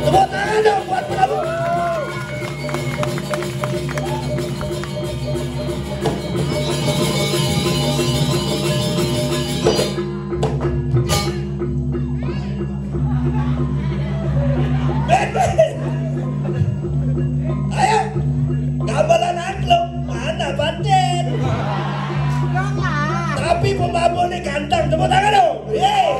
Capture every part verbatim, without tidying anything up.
Tepuk tangan dong buat Prabu. Ben, ben. Ayo. Gamelan angklung. Mana Panten? Tapi pemabuknya ganteng. Tepuk tangan dong. Yeay.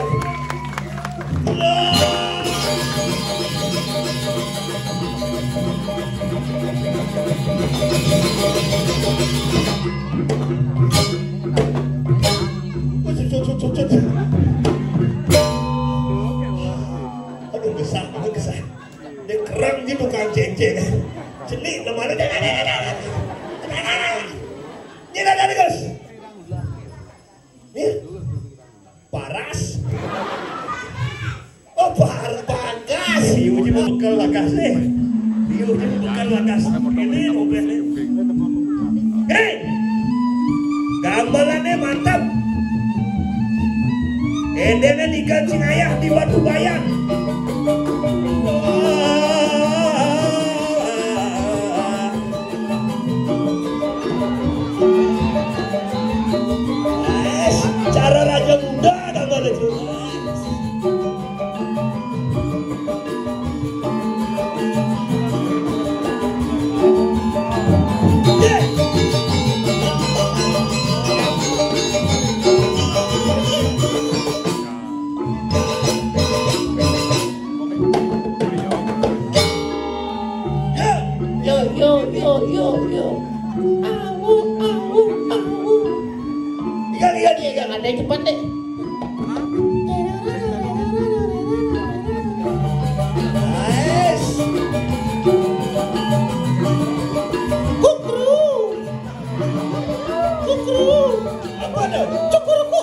Aduh, gesah, aduh, gesah. Dia kerang gitu kan, cek-cek. Cenik, lemari. Ini ada, Gus. Nih. Paras. Oh, bar-, bagas. Iya, uji bekal bagas nih. Iya, uji bekal bagas. Ini mobil nih. Hei! Gamelannya mantap. Endene nikah cing ayah di Batu Bayan. Cara raja muda gambar itu. Yo, yo, yo, yo, yo. Awu, awu, awu. Iya, iya, iya, iya, ada yang cepat deh. Nice. Kukru. Kukru. Apa tuh? Cukuruku.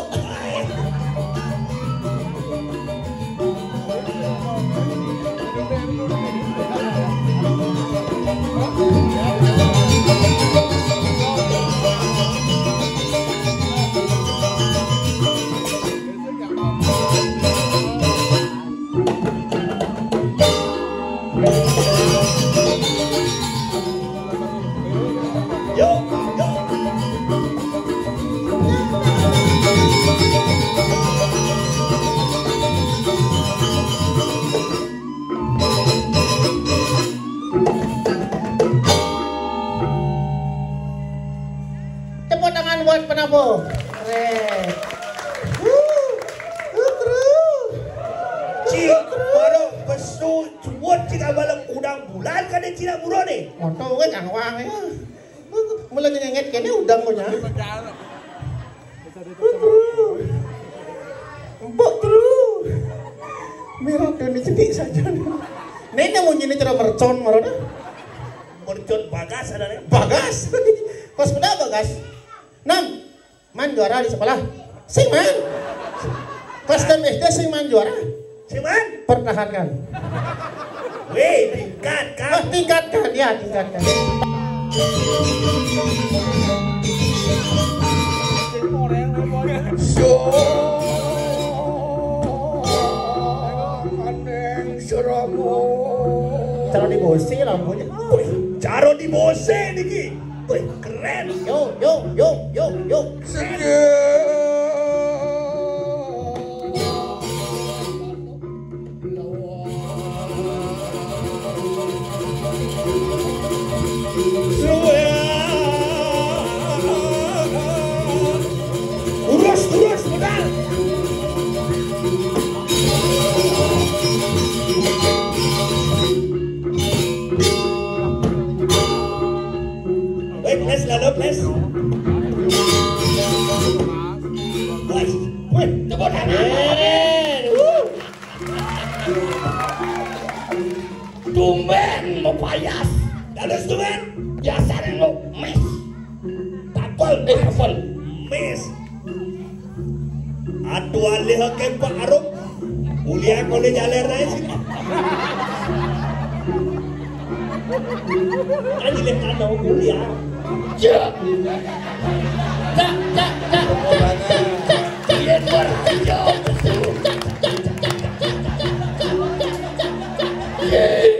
Tepuk tangan buat penabuh. Keren. Wuh, wuh, keren. Cik, baru besu, cemut, cik, abalang udang bulan, kan dia cina buron nih. Motor gue cangwang ya. Mulai nyenget kene udang punya. Empuk terus. Merah tuh ini cedik saja. Ini munyi ini cara mercon marana. Mercon bagas ada nih. Bagas. Kelas berapa, Gas? Enam. Man juara di sekolah. Sing man. Kelas enam S D sing man juara. Sing man. Pertahankan. Weh, tingkatkan. Ah, tingkatkan, ya, tingkatkan. So, aneng seramo. Cara di bosi lampunya. Wih, cara di bosi niki. Wih, keren. Yo, yo, yo, yo, yo. Urus, urus, benar. Weh, please, lalu, please. Weh, weh, tepuk tangan. Tumben mapayas. Dados tumben. Biasane nggo mes. Tapel, eh, tapel. Mes. Aduh, alih ke Pak Arum. Mulia kole jaler ae sini. Kan jelek ana mulia. Cek. Cek, cek, cek, cek, cek, cek, cek. Iya, luar biasa. Cek.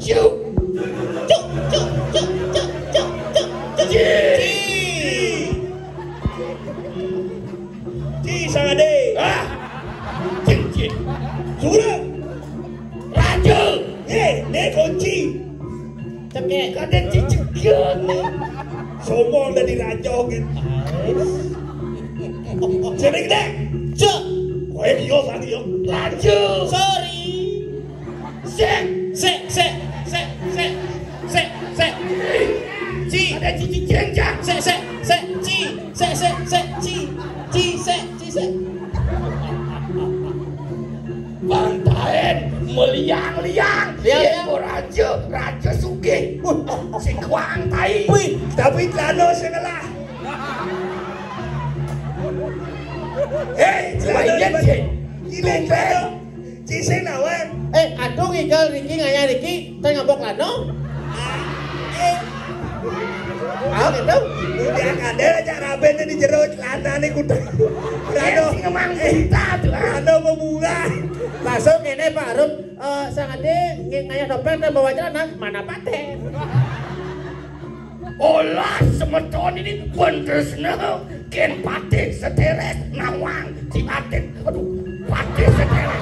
Cuk. Cuk, cuk, cuk, cuk, cuk, cuk, cuk. Ci. Ci. Ci sangade. Ah. Cing, cing. Sura. Raja. Eh, ne kunci. Cekek. Kadang cicek. Sombong dadi raja, kan. Sing gedhe. Cek. Kowe iya, Sang, iya. Raja. Sorry. Sik. Sik, sik, sik, sik, sik, sik. Ci. Ada cici jenjang. Sik, sik, sik, ci. Sik, sik, sik, ci. Ci, sik, ci, sik. Bantaen meliang-liang. Liang, liang. Yen raja, raja sugih. Wah, sing kuang tai. Wih, tapi celana sing ngelah. Hei, celana. Ini celana. Cising nawang. Eh, aduh, ngigal riki, ngayah riki, teh ngabok lano. Ah, gitu. Udah kadel aja rabe nih di jero celana nih kuda. Berado. Sing emang kita tuh, ah. Berado pemula. Langsung ini Pak Arum, eh, sang ade ngi-, ngayah topeng dan bawa celana, mana paten? Olah semeton ini ben tresna ken patih sederek nawang diaten. Aduh, patih sederek.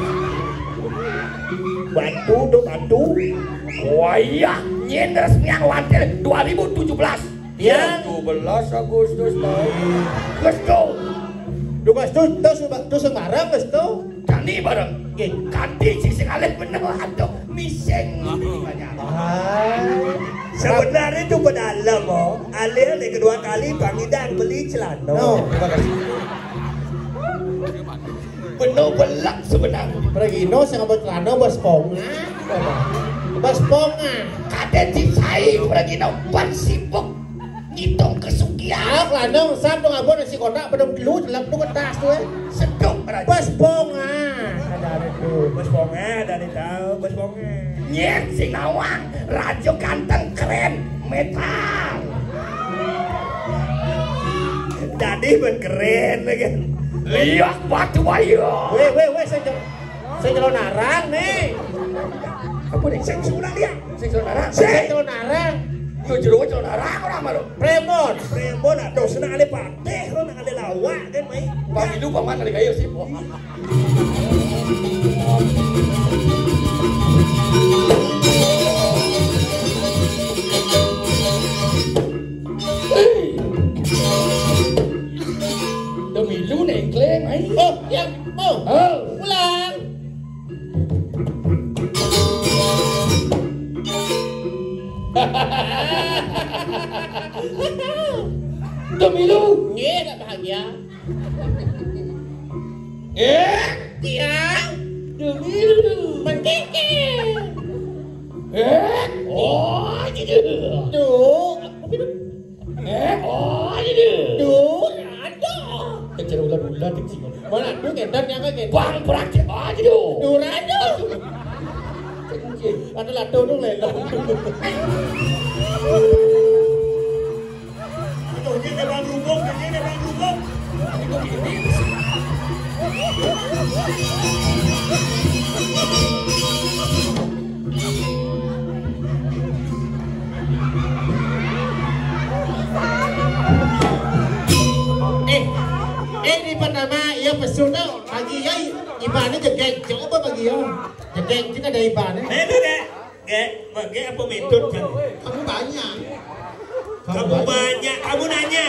Bantu do, bantu. Wayah nyen resmian wantil dua ribu tujuh belas. Ya. Tujuh belas Agustus tahun. Agustus. Duh, Agustus, terus, terus sembarang, Agustus. Kami bareng. Nggih. Kanthi sing alih bener, aduh, mising. Ah. Sebenarnya itu pedalem, oh. Alih nih kedua kali Bang Idang beli celana. No, terima kasih. Bener belak sebenarnya. Pergino sing ngabot celana bos ponga. Bos ponga. Kadang dicai pergino ban sibuk. Ngitung kesugihan. Ah, lanang sam dong abon nasi kotak pedem telu celep tu kertas tu, eh. Sedok raja. Bos ponga. Ada ada tu. Bos ponga, ada ada tahu, bos ponga. Nyen sing nawang, raja ganteng keren, metal. Dadi ben keren lagi. Liak batu bayu. Weh, weh, weh, saya jel-, saya celana arang nih. Apa nih? Sing sunat dia. Sing celana arang. Sing. Saya celana arang. Yo jero celana arang ora malu. Premon. Premon, aduh, seneng ale patih, lo nang ale lawak kan, mai. Bang Ilu paman ale kayu sih. Demi lu nengkleng, ai. Oh, ya, mau. Oh. Pulang. Demi lu. Nggih, tak bahagia. Eh? Tiang. Demi lu. Mengkikir. Eh? Oh, gitu. Tuh, apa itu? Eh, oh, gitu. Tuh, ada. Kejar ular-ular di sini. Mana tuh, kedan yang kayak gitu? Bang, praktek aja, gitu. Tuh, ada. Ada lado tuh, lelo. Eh, eh, ini pertama, ya, pesu tau. Bagi ya, ibane jegek, coba bagi ya. Jegek, kita ada ibane. Eh, itu, Dek. Gek, gek apa metode, Bang? Kamu banyak. Kamu banyak. Kamu nanya.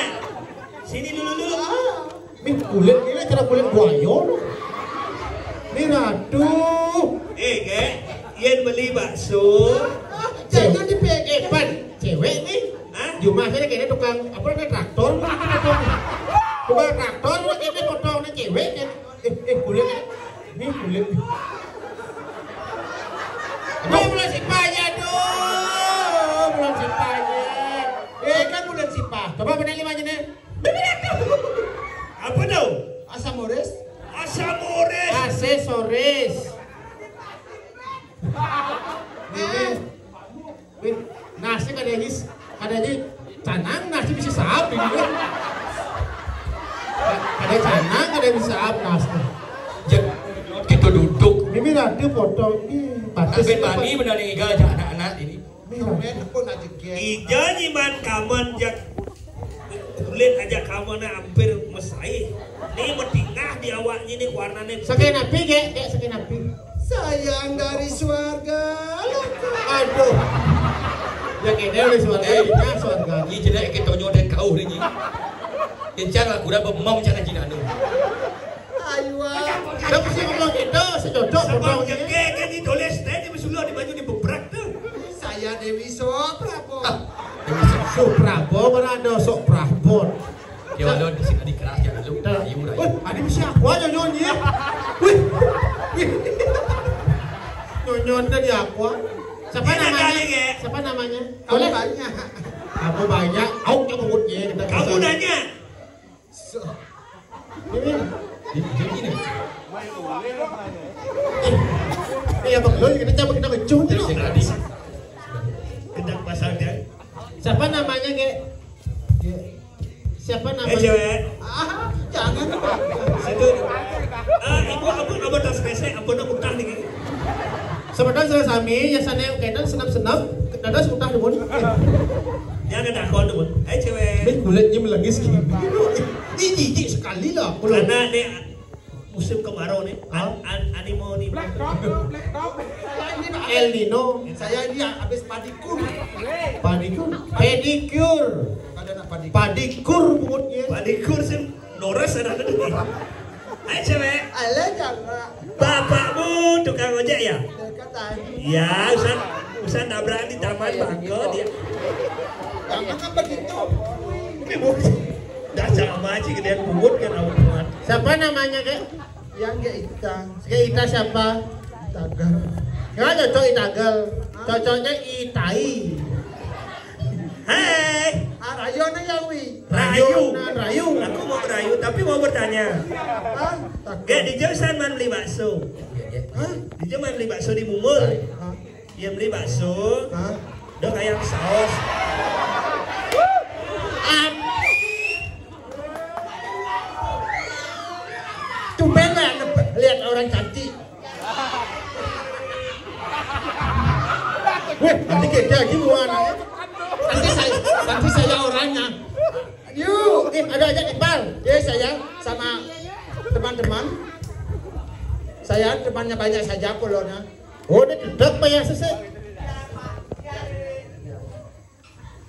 Sini dulu, dulu. Ah, ini kulit, ini cara kulit buaya, loh. Ini ratu. Eh, gek, yen beli bakso. Ah, jangan dipegang. Eh, Pan, cewek nih. Hah? Jumah saya kayaknya tukang, apa namanya, traktor. Tukang traktor, ini potongnya cewek, ya. Eh, eh, kulit. Apa benar lima jenis? Apa tu? Asam uris. Asam uris. Aksesoris. Ini. Wih, nasi kada habis, kada aja canang nasi bisa saap ini. Kada canang kada bisa saap nasi. Ya, kita duduk. Ini rada potong. Ih, batis. Ambil bani benar nih, iga aja anak-anak ini. Ija nyiman kaman jak kulit aja kaman hampir mesai. Ini metingah di awaknya nih warnanya. Sakai napi, Gek? Gek, sakai napi? Sayang dari suarga. Aduh. Ya kene oleh suarga, eh, ya suarga. Ini jelek ke Tonyo dan kau ini. Kencang aku dah bemam cara Cina tu. Ayo. Dah mesti ngomong gitu, secocok potong. Ke ke ni tulis teh di besulo di baju di bebrak tu. Saya Dewi Soprabo. Ah, Dewi Soprabo mana ada Soprabo. Dia lalu di sini dikeras ya lalu. Rayu rayu. Wih, ada siapa aja nyonya? Wih. Wih. Nyonya tadi apa? Siapa namanya? Siapa namanya? Kamu banyak. Kamu banyak. Au kamu mulutnya kita. Kamu nanya. Ini. Ini. Eh, ya bang lo kita cabut kita kecuh. Tidak pasal dia. Siapa namanya, Gek? Siapa namanya? Eh, cewek. Ah, jangan. Situ. Ah, ibu, ampun, ampun, tas pesek, ampun, aku utang nih. Sebenarnya saya sami, ya sana kaitan senam-senam, dadas utah dulu. Jangan takut dulu. Eh, cewek. Ini kulitnya melengis gini. Ini jijik sekali lah. Karena ini musim kemarau nih. An, an, animo nih. Black top, black top. El Nino. Saya ini habis padikur. Padikur. Pedicure. Ada nak padikur. Padikur mulutnya. Padikur sih. Nores ada ada nih. Hai cewek. Halo, Jaka. Bapakmu tukang ojek ya? Dekat tadi. Ya, usah usah nabrak di taman bangke dia. Jangan kan begitu. Ini bu. Dah sama aja gedean bungut kan awak kuat. Siapa namanya, Kek? Yang Kek Ita. Kek Ita siapa? Itagal. Ya, cocok Itagal. Cocoknya Itai. Hai. Ah, rayu na ya, wi. Rayu. Nah, rayu. Aku mau rayu, tapi mau bertanya. Ah, takut. Gek, di jauh san man beli bakso. Hah? Di jauh man beli bakso di Bungul. Hah? Dia beli bakso. Hah? Dong ayam saus. Am. Tumben lah lihat orang cantik. Weh, nanti kita lagi buah anaknya. Nanti saya, nanti saya orangnya. Yuk, eh, ada aja Iqbal. Ya, saya sama teman-teman. Saya temannya banyak saja pulaunya. Oh, ini gedek apa ya, Sese?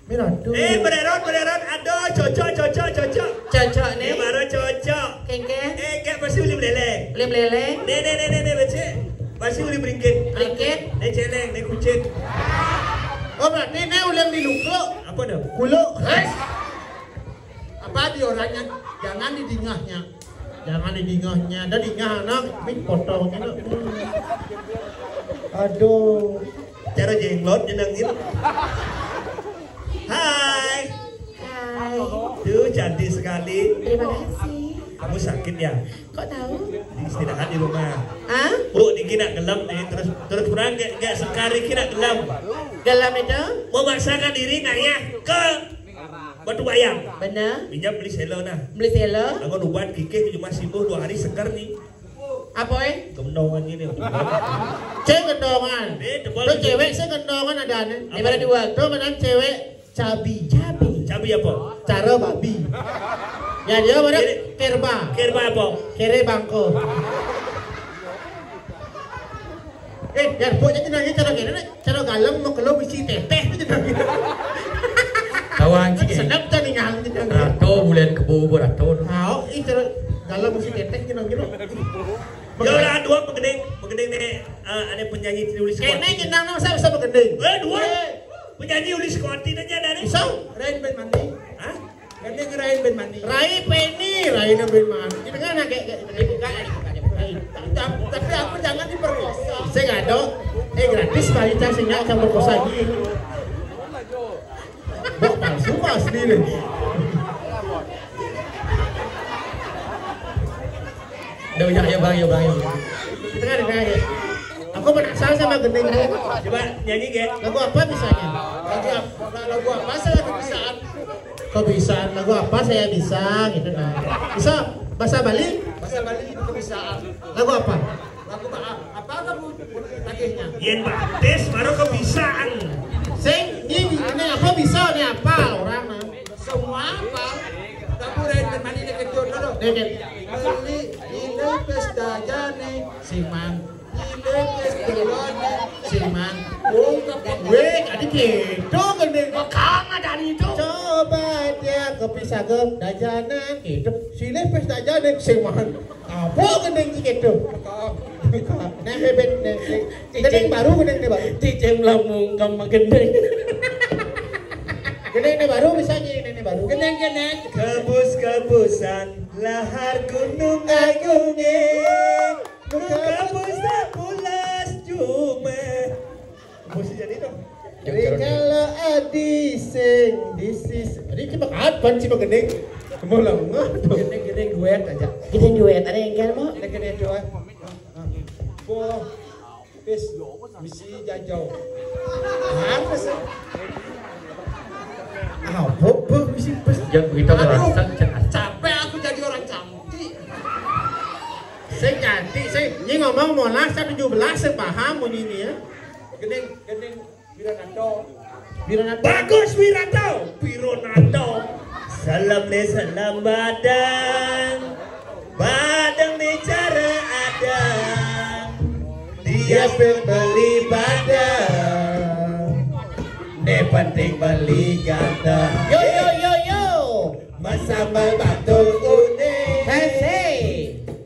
Mirado. Eh, bererot, bererot. Aduh, cocok, cocok, cocok. Cocok nih. Eh, baru cocok. Kengkeng. Eh, kayak pasti uli meleleng. Uli meleleng. Nih, nih, nih, nih, nih, becek. Pasti uli beringkit. Beringkit. Nih, celeng, nih, kucing. Oh, berarti ini ulang di luko. Apa dah? Kulo. Hei. Apa di orangnya? Jangan di dingahnya. Jangan di dingahnya. Ada dingah anak, mik potong anak. Aduh. Cara jenglot jenengin. Hai. Hai. Duh, cantik sekali. Terima kasih. Kamu sakit ya? Kok tahu? Istirahat di rumah. Ah? Bu, niki nak gelem nih, terus terus kurang gak gak sekali kira gelem. Gelem itu? Memaksakan diri nanya ke batu bayam. Benar. Minyak beli selo nah. Beli selo. Aku obat kikih cuma sembuh dua hari segar nih. Apa eh? Gendongan ini. Cek gendongan. Eh, tebal. Tuh cewek sih gendongan ada nih. Daripada dua. Tuh menang cewek cabi. Cabi. Cabi apa? Cara babi. Ya dia mana? Kere- Kerba. Kerba apa? Kere bangko. Eh, ya pokoknya jenenge cara kene nek cara galem mau kelo bisi teteh itu jenenge. Tahu anjing. Sedap tadi ngang jenenge. Rato bulan kebo rato. Tahu ih cara galem bisi teteh jenenge. Ya udah dua pegening, pegening nih eh, ada penyanyi tulis. Kene jenang nang saya bisa begending. Eh dua. Penyanyi Uli Sekuati aja dari. Bisa? Rain band mandi. Hah? Kan dia ngerain band mandi. Rai Penny, Rai na band mandi. Kita kan kayak kayak kayak buka ya, buka ya, buka ya. Tapi, tapi aku jangan diperkosa. Saya nggak ada. Eh gratis balita sih nggak sama perkosa gini. Bok palsu apa asli nih. Udah, udah, ayo bang, ayo bang, ayo bang. Dengar, dengar ya. Aku penasaran sama gending. Coba nyanyi, Ge. Lagu apa misalnya? Lagu apa? Lagu apa saya bisa? Kok bisa? Lagu apa saya bisa gitu nah. Bisa bahasa Bali? Bahasa Bali itu bisa. Lagu apa? Lagu apa? Apa kamu tagihnya? Yen batis baru kebisaan. Sing, ini, ini apa bisa nih apa orang nah? Semua apa? Kamu dari mandi dikejut dulu. Dikit. Beli ini pesta jane siman. Ini pesta jane siman. Ungkap. Weh, tadi gitu gending. Kok kamu dari itu? Coba dia kopi sagep dajana gitu. Sini pesta jane siman. Apa gending gitu? Nah, bebet nih. Gending baru, gending ini baru. Cicing lamung kamu gending. Gending ini baru bisa nyanyi, gending ini baru. Gending, gending. Kebus-kebusan lahar Gunung Agung, eh. Kebus pulas cuma. Musik jadi dong. Jadi kalau adi sing disis. Ini coba kapan sih gending? Mau lama. Gending, gending duet aja. Kita duet, ada yang kan mau? Gending, gending duet. Boh, pis, misi jajau. Apa sih? Apa, boh, misi pis? Yang kita Aduh, merasa capek aku jadi orang cantik. Saya cantik, saya ini ngomong molas saya tujuh belas, saya paham bunyi ini ya. Gending, gending, Wirananto. Wirananto. Bagus Wiranto. Wirananto. Salam deh, salam badang. Badang bicara ada. Dia pun beli badang. Ne penting beli ganteng. Yo, yo, yo, yo. Masambal batul unik. Hei, hei.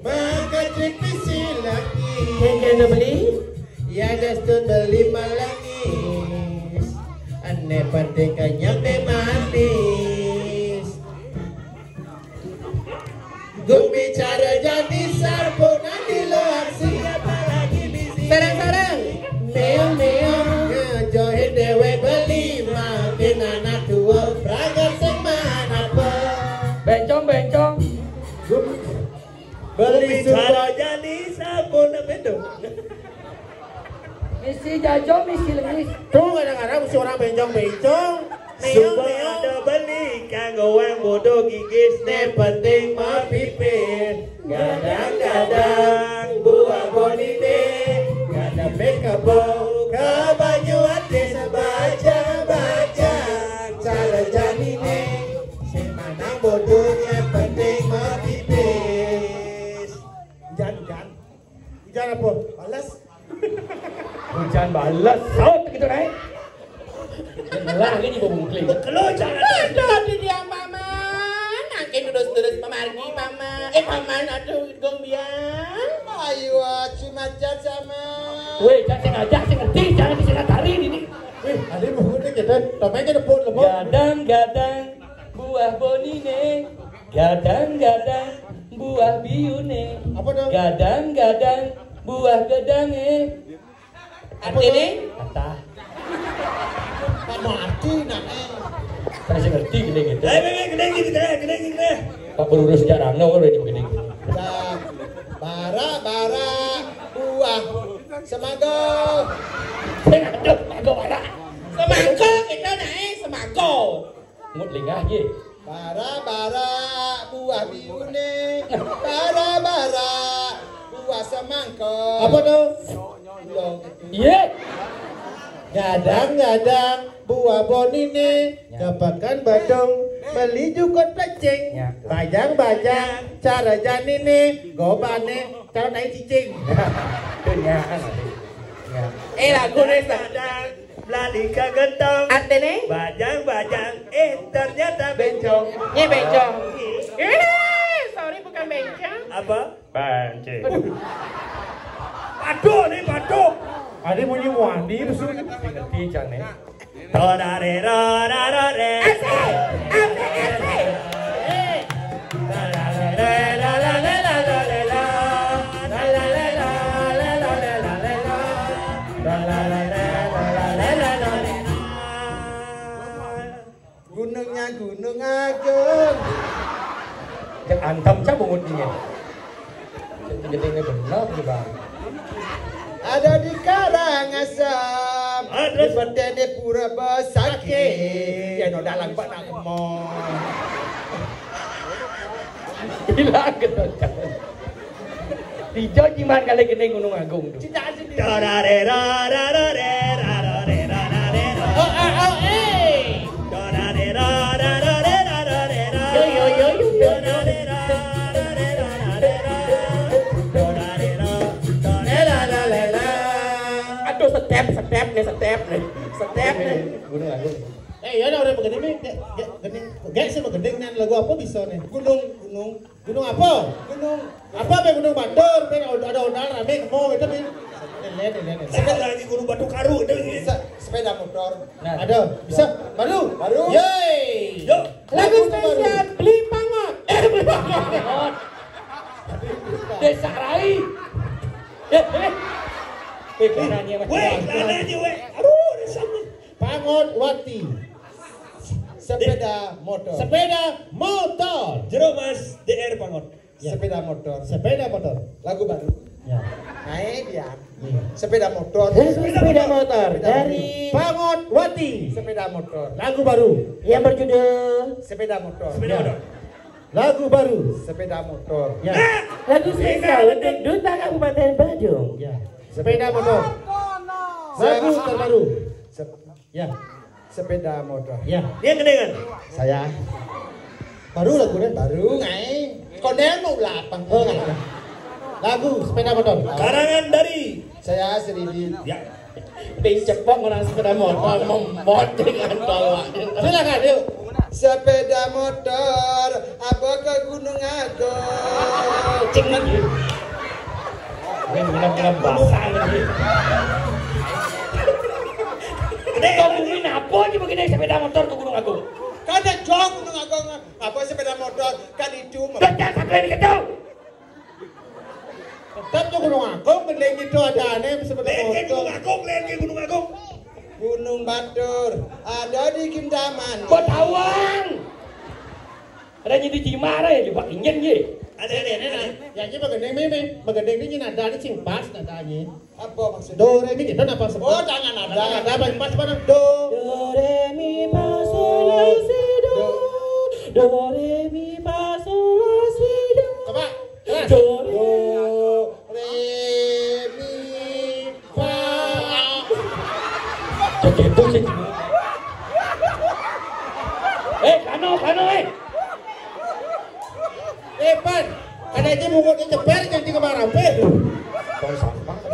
Makacik pisi lagi. Yang kena beli? Ya, dastun beli malangis. Ane penting kenyang deh manis. Gumi cara jadi sarpo nanti lo aksi. Apalagi bisi. Sarang-sarang. Meong, meong. Ngejohin dewe beli makin anak tua. Raga sing mana apa? Bencong, bencong. Gumi beli suka. Cara jadi sarpo namanya. Misi jajo, misi lengis. Tuh kadang-kadang mesti orang bencong-bencong. Meong, sumpah meong. Ada beli kanggo wong bodoh gigis. Ne penting mapipis. Gadang-gadang buah bonine. Gadang kebo ke banyu ati sebaca-baca. Cara janine. Sing manang bodohnya penting mapipis. Hujan, hujan. Hujan apa? Balas. Hujan balas. Saut gitu, naik. Lah, ini bau mungkling. Kalau jangan. Aduh, di dia paman. Angke terus-terus pemargi, paman. Eh, paman, aduh, gong biang. Ayo, cuma cat sama. Weh, cat sing aja, sing ngerti, jangan disila tari ini. Wih, ada mau kita, tomai kita pun lemot. Gadang-gadang buah bonine, gadang-gadang buah biune, apa tuh? Gadang-gadang buah gedange. Apa tuh? Artine? Kata. Apa arti, nak, eh? Kan saya ngerti gini gitu. Eh, gini, gini, gini, gini, gini. Pak berurus jarang, no, udah begini. Ya, bara, bara, buah, semago. Saya nggak ada semago, bara. Semangko, kita naik semangko. Ngut lingah, ye. Bara-bara buah biune. Bara-bara buah semangka. Apa tuh? Iya. Gadang-gadang buah bonine. Ya. Ke Pekan Badung beli jukut pecing. Ya. Bajang-bajang cara janine. Gobane cara naik cicing. Tuh, ya. Ya. Eh, lagu nih, Bang. Lali kagentong. Artine? Bajang-bajang. Eh, ternyata bencong. Ini bencong. Eh, sorry, bukan bencong. Apa? Banci. Aduh, ini batuk. Ada bunyi wani, besul. Ngerti, Cang, nih. Torare rorarore. Asik. Asik, asik. Eh. Gunungnya Gunung Agung. Cek antem, cak bungut dia. Gedene bener nih, Bang. Ada di Karangasem. Ada. Di Petene Pura Besakit. Ya, no dalang bana kemon. Bilang gitu. Di Jojiman kali gini Gunung Agung tuh. Cita sini. Oh, ah, oh, eh. Yo, yo, yo, yo, yo. Aduh, step, step nih, step nih. Step nih. Gunung Agung. Eh, ya udah, udah begini nih. Gek, gek, gini. Gek sih begini nih, lagu apa bisa nih? Gunung, gunung. Gunung apa? Gunung apa, be? Gunung Batur, be? Ada ondal rame kemo itu, be. Lihat, lihat, lihat. Saya lagi Gunung Batu Karu itu. Se- sepeda motor. Nah. Ada, bisa? Baru? Baru. Yeay. Yuk. Lagu spesial Beli Pangot. Eh, Beli Pangot. Desa Rai. Eh, eh. Eh, karena dia masih Weh, ada. Karena dia, weh. Aduh, ada sama. Pangot Wati. Sepeda motor. Sepeda motor. Jero Mas D R Pangot. Ya. Sepeda motor. Sepeda motor. Lagu baru. Ya. Naik dia. Iya. Sepeda motor. Lagu sepeda motor Sepeda dari motor. Pangot Wati. Sepeda motor. Lagu baru yang berjudul Sepeda motor. Sepeda Ya. motor. Lagu baru. Sepeda motor. Ya. Lagu spesial untuk Duta Kabupaten Badung. Ya. Sepeda motor. Lagu terbaru. Sep- Ya. Sepeda motor. Ya. Dia kendengan. Saya. Baru lagu deh. Baru ngai. Konden mau lapang. Oh, nggak ada. Lagu sepeda motor. Karangan dari Saya sendiri. Ya. Dicepok orang sepeda motor memot dengan bawa. Silakan, yuk. Sepeda motor, apa ke Gunung Agung? Cing lagi. Ini benar-benar basah lagi. Ada yang ngomongin apa aja begini sepeda motor ke Gunung Agung? Kada jauh Gunung Agung, apa sepeda motor? Kan itu. Udah, jangan sampai gitu. Tetap tuh Gunung Agung, gendeng itu ada aneh sepeda Lain ke motor. Gunung Agung, lain ke Gunung Agung. Gunung Batur, ada di Kintamani. Botawang. Ada nyidi cimara ya, coba injen ye. Ada, ada, ada, ada. Ya, ini begendeng meme, begendeng ini ada, ada cing pas nadanya. Apa maksudnya? Do, re, mi, kita napa sebut? Oh, jangan ada. Jangan ada, apa yang pas mana? Do. Do, re, mi, fa, sol, la, si, do. Do. Do, re, mi, fa, sol, la, si, do. Coba, keras. Do, re. Do, re, mi, fa. Cek itu, cek. Eh, kano, kano, eh. Eh, Pan, kada aja mungutnya ceper, jangan tiga barang, Pe.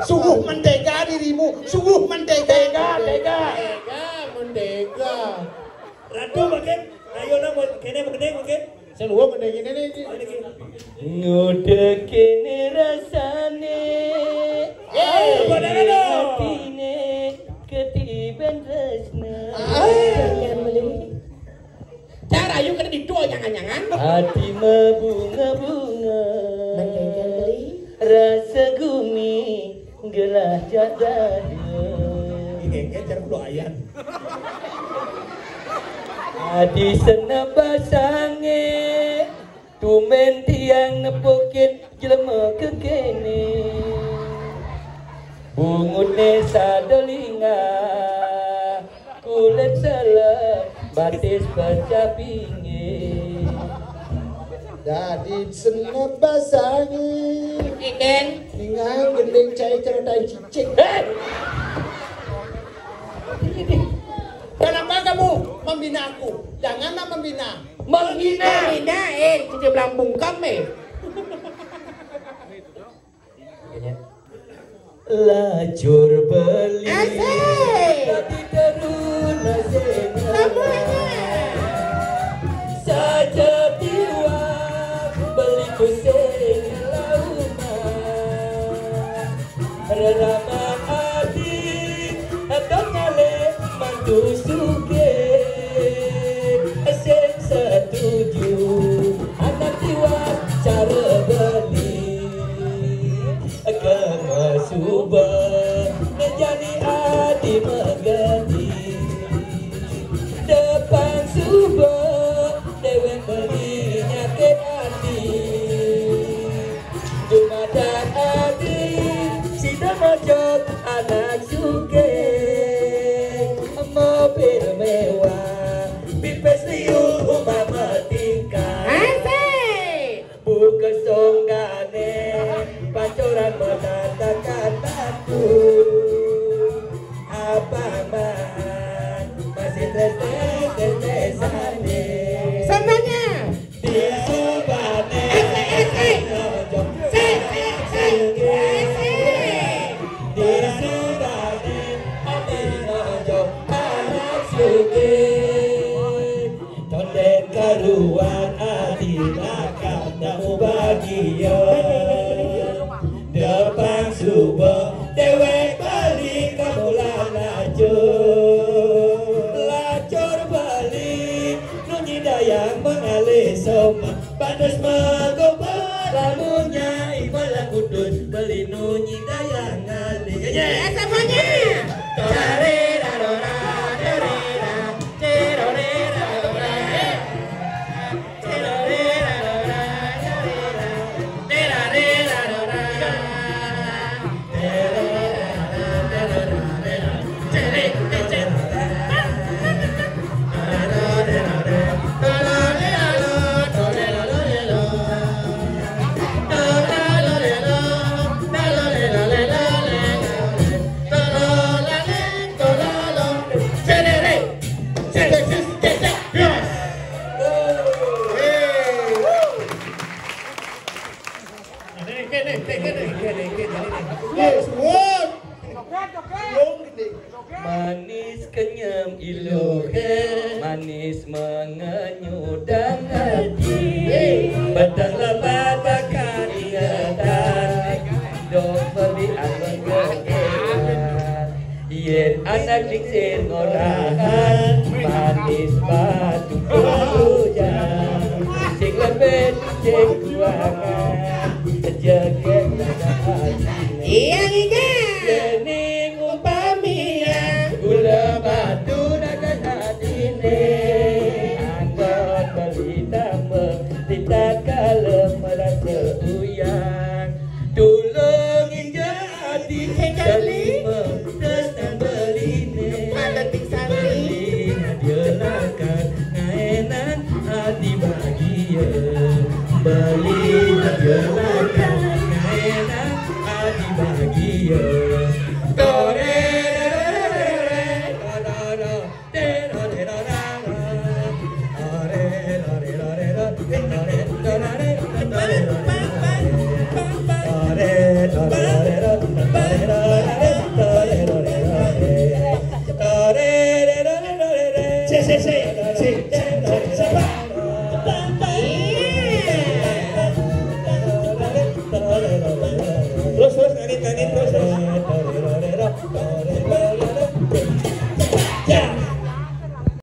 Sungguh mentega dirimu, sungguh mentega. Tega, tega. Tega, mentega. Ratu makin, ayo nang, kene makin, makin. Saya luar makin ini nih. Ini gini. Nguda kene rasane. Eh, apa dah tu? Atine ketiban tresna. Ah. Jangan beli. Cara ayu kena ditu jangan-jangan. Hati mabunga-bunga. Menggeger beli. Rasa gumi gelah jadada. Ini ngejar kulo ayan. Adi senep basange. Tumen tiang nepukin jelema kekene. Bungutne sadolinga, kulit selem, batis pecah pinggir. Dadi senep basangi. Iken. Ningang gending cai ceretain cicing. Hei! Kenapa kamu membina aku? Janganlah membina. Menghina. Menghina, eh, cuci belang bungkam, eh. Lajur beli. Asik. Tadi teruna sing. Semuanya. Saja tiwa beli kusing lauma. Rerama ati, atau nyale mantu sugih. Sing setuju, anak tiwa cara beli. Kama suba, ngejani ati magadi. Depan suba, dewek beli. Karuan ati lakar namu bagia. Depang suba dewek balik ka bola lacur. Lacur balik nu nyidayang mangalih soma. Pantes magoba lamunnya ibalah kudus beli nu nyidayang ngalih. Asa bunyi. Yes, what? Manis kenyem iluh, manis mengenyudang hati. Batang lebat bakar ingatan, dok beli anggun kekeran. Yen anak lingsir ngorahan, manis batu hujan. Sing lembet, sing kuangan, jegek hati. Iya, Giga. Yening upami ya, gula batu dagang atine. Anggot beli tambah, tidak kalah merasa uyang. Tulung inja ati kalima, terus nang beline. Beli hadiah lakar, ngaenan ati bahagia. Beli hadiah lakar, ngaenan ati bahagia. Tore,